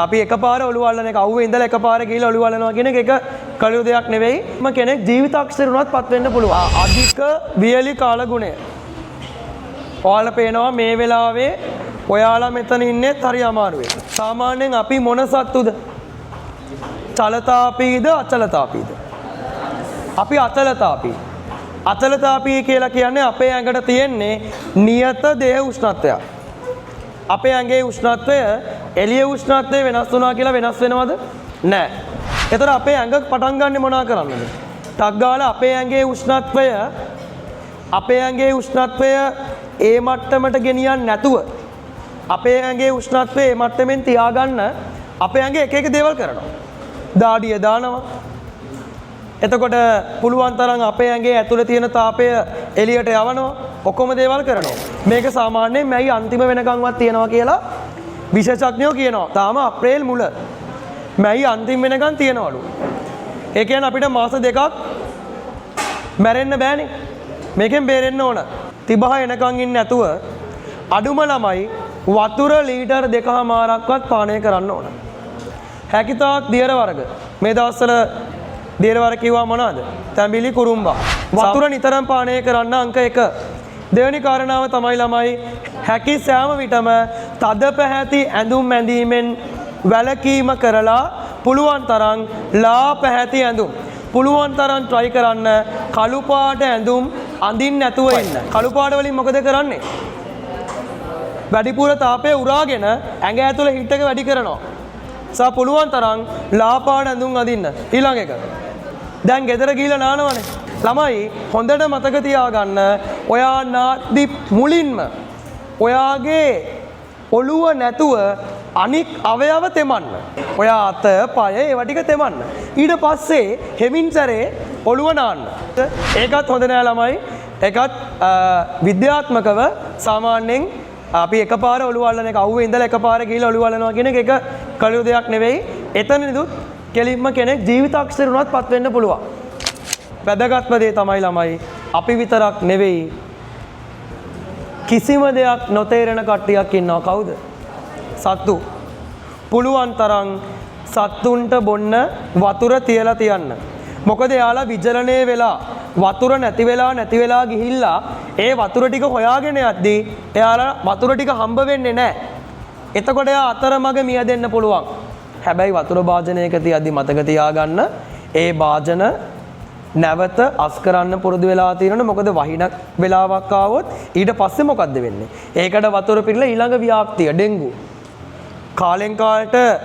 අපි එකපාර ඔළුව අල්ලන එක, අවුවේ ඉඳලා එකපාර ගිහිල්ලා ඔළුව අල්ලනවා කියන එක එක කළ යුතු දෙයක් නෙවෙයි. ම කෙනෙක් ජීවිතක්ෂර වුණත් පත් වෙන්න පුළුවන්. අධික වියලි කාලගුණය. ඔයාලා පේනවා මේ වෙලාවේ ඔයාලා මෙතන ඉන්නෙත් හරි අමාරුවේ. සාමාන්‍යයෙන් අපි මොන සත්තුද? චලතාපීද අචලතාපීද? අපි අචලතාපී. අචලතාපී කියලා කියන්නේ අපේ ඇඟට තියෙන්නේ නියත දේහ උෂ්ණත්වයක්. අපේ ඇඟේ උෂ්ණත්වය එළිය උෂ්ණත්වය වෙනස් වුණා කියලා වෙනස් වෙනවද? නෑ. එතකොට අපේ ඇඟ පටන් ගන්නෙ මොනා කරන්නද? ටක් ගාලා අපේ ඇඟේ උෂ්ණත්වය ඒ මට්ටමට ගෙනියන්නේ නැතුව, අපේ ඇඟේ උෂ්ණත්වය ඒ මට්ටමින් තියාගන්න අපේ ඇඟේ එක එක දේවල් කරනවා. දාඩිය දානවා. එතකොට පුළුවන් තරම් අපේ ඇඟේ ඇතුලේ තියෙන තාපය එළියට යවනවා. ඔක්කොම දේවල් කරනවා. මේක සාමාන්‍යයෙන් මැයි අන්තිම වෙනකන්වත් තියෙනවා කියලා විශේෂඥයෝ කියනවා. තාම අප්‍රේල් මුල. මැයි අන්තිම වෙනකන් තියෙනවලු. ඒ කියන්නේ අපිට මාස 2ක් මැරෙන්න බෑනේ. මේකෙන් බේරෙන්න ඕන. තිබහ එනකන් ඉන්නේ නැතුව අඩුම ළමයි වතුර ලීටර් 2.5ක්වත් පානය කරන්න ඕන. හැකිතාක් දියර වර්ග. මේ දවස්වල දියර වර්ග කිව්වා මොනවාද? තැඹිලි, කුරුම්බා. වතුර නිතරම පානය කරන්න අංක 1. දෙවෙනි කාරණාව තමයි ළමයි, හැකි සෑම විටම තද පැහැති ඇඳුම් ඇඳීමෙන් වැළකීම කරලා පුළුවන් තරම් ලා පැහැති ඇඳුම්, පුළුවන් තරම් try කරන්න කළු පාට ඇඳුම් අඳින්න නැතුව ඉන්න. කළු පාට වලින් මොකද කරන්නේ? වැඩිපුර තාපය උරාගෙන ඇඟ ඇතුලේ හීට් එක වැඩි කරනවා. සා පුළුවන් තරම් ලා පාට ඇඳුම් අඳින්න. ඊළඟ එක. දැන් ගෙදර ගිහිල්ලා නානවනේ. ළමයි, හොඳට මතක තියාගන්න, ඔයා නාද්දි මුලින්ම ඔයාගේ ඔළුව නැතුව අනික් අවයව තෙමන්න. ඔයා අත, පය ඒවා ටික තෙමන්න. ඊට පස්සේ හෙමින් සැරේ ඔළුව නාන්න. ඒකත් හොඳ නෑ ළමයි. ඒකත් විද්‍යාත්මකව සාමාන්‍යයෙන් අපි එකපාර ඔළුව අල්ලන එක, අවුවේ ඉඳලා එකපාර ගිහිල්ලා ඔළුව අල්ලනවා කියන එක එක කළ යුතු දෙයක් නෙවෙයි. එතනදිත් කෙලින්ම කෙනෙක් ජීවිතක්ෂර වුණත් පත් වෙන්න පුළුවන්. වැදගත්ම දේ තමයි ළමයි, අපි විතරක් නෙවෙයි, කිසිම දෙයක් නොතේරෙන කට්ටියක් ඉන්නවා. කවුද? සත්තු. පුළුවන් තරම් සත්තුන්ට බොන්න වතුර තියලා තියන්න. මොකද එයාලා විජලනය වෙලා වතුර නැති වෙලා නැති වෙලා ගිහිල්ලා ඒ වතුර ටික හොයාගෙන යද්දී එයාලා වතුර ටික හම්බ වෙන්නේ නැහැ. එතකොට එයා අතරමඟ මිය දෙන්න පුළුවන්. හැබැයි වතුර භාජනයක තියද්දි මතක තියාගන්න, ඒ භාජන නැවත අස් කරන්න පුරුදු වෙලා තියෙනවනේ. මොකද වහින වෙලාවක් ආවොත් ඊට පස්සේ මොකද්ද වෙන්නේ? ඒකට වතුර පිරලා ඊළඟ ව්‍යාප්තිය ඩෙන්ගු. කාලෙන් කාලට